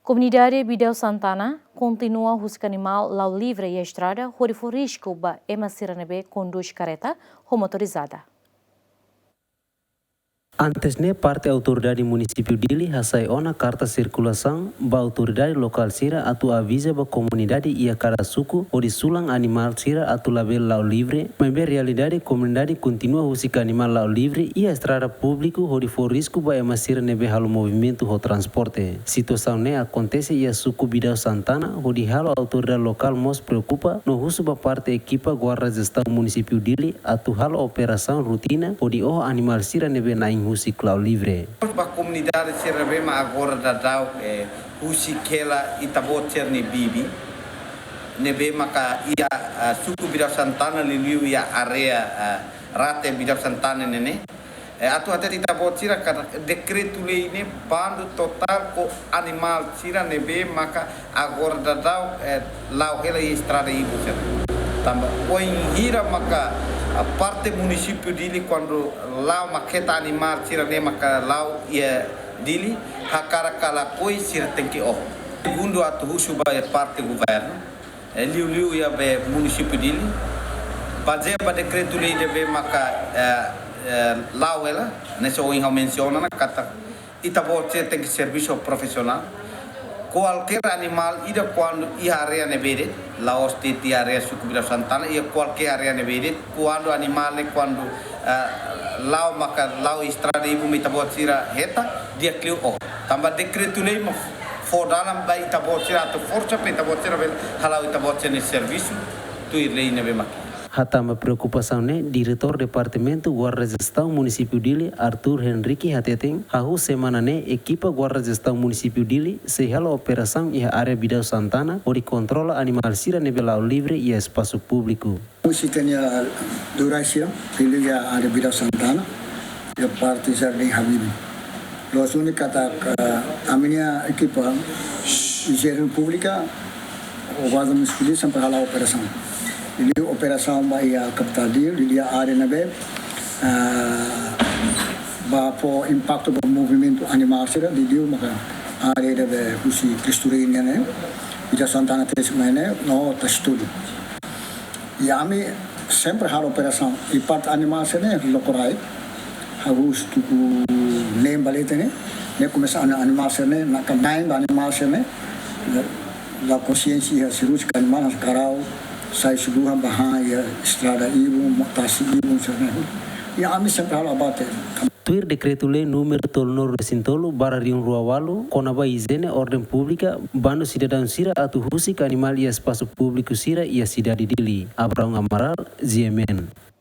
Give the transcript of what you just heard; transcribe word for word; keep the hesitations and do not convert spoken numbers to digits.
Komunidade Bidau Santana kontinua husik animál la'o livre iha estrada, hodi fó risku ba ema sira ne'ebé kondús karreta ho motorizada. Antes ne'e, parte autoridade munisípiu Dili hasai ona karta sirkulasaun ba autoridade lokál sira atu aviza ba komunidade iha kada suku hodi sulan animál sira atu labele la'o livre, maibé realidade komunidade kontinua husik animál la'o livre iha estrada públiku hodi fó risku ba ema sira ne'ebé halo movimentu ho transporte. Situasaun ne'e akontese iha suku Bidau Santana, hodi halo autoridade lokál mós preokupa no husu ba parte ekipa guarda jestaun munisípiu Dili atu halo operasaun rutina hodi oho animál sira ne'ebé na'in husik la'o livre. Ba komunidade sira ne'ebé mak agora daudaun, eh, husik hela ita-boot sira-nia bibi, ne'ebé maka iha, ah, suku Bidau Santana, liuliu iha área, ah, rate Bidau Santana ne'e ne'e. Eh, atu hatete ita-boot sira katak dekretu-lei ne'e bandu totál ho animál sira ne'ebé maka agora daudaun, eh, la'o hela iha estrada ibun sira. Tanba wainhira maka, ah, parte munisípiu Dili kuandu la'o mak hetan animál sira ne'e maka la'o iha Dili, hakarak ka lakohi sira tenke oho. Segundu, atu husu ba iha parte governu, eh, liuliu iha be munisípiu Dili, bazeia ba dekretu-lei ne'ebé maka, eh, eh, la'o hela, ne'e só ohin ha'u mensiona ona katak ita-boot sira tenke servisu profisionál. Kualkér animál ida kuandu iha área ne'ebé de'it, la'ós de'it iha área suku Bidau Santana, iha kualkér área ne'ebé de'it, kuandu animál ne'e kuandu, eh, la'o maka la'o estrada ibun mak ita-boot sira hetan, di'ak liu oho. Tanba dekretu-lei mak fó dalan ba ita-boot sira atu forsa para ita-boot sira bele hala'o ita-boot sira-nia servisu tuir lei ne'ebé mak. Hatama preokupasaun ne'e, Diretór Departamentu Guarda Jestaun Munisípiu Dili, Arthur Henrique hateten, hahú semana ne'e ekipa guarda jestaun munisípiu Dili sei halo operasaun iha área Bidau Santana hodi kontrola animál sira ne'ebé la'o livre iha espasu públiku. Musi tenia durai sira, liuliu iha área Bidau Santana, iha parte Jardim Habib. Loos duni katak, eh, ami-nia ekipa Jardín Públika, o Guarda Municipal sempre hala'o operasaun. Liuliu operasaun ba iha kapitál Dili, liuliu iha área ne'ebé, eh, ba fó impaktu ba movimentu animál sira, liuliu maka área ne'ebé husi Cristo Rei ne'e, Bidau Santana tesi mai ne'e, no Tasi Tolu. I ami sempre halo operasaun. I parte animál sira-ne'e loko rai. Hahú husi tuku neen ba leten ne'e. Ne'e komesa an-, animál sira-ne'e, nakanain ba animál sira-ne'e. La, la konsiénsia iha sira husik animál, hakarak sai subuhan ba han iha estrada ibun, mo-, tasi ibun sira-ne'e. I ami sempre halo abate. Tuir dekretu-lei númeru tolunulu-resin-tolu barra rihun rua ualu, kona-ba ijiene orden públika, bandu sidadaun sira atu husik animál iha espasu públiku sira iha sidade Dili. Abraão Amaral, G M N.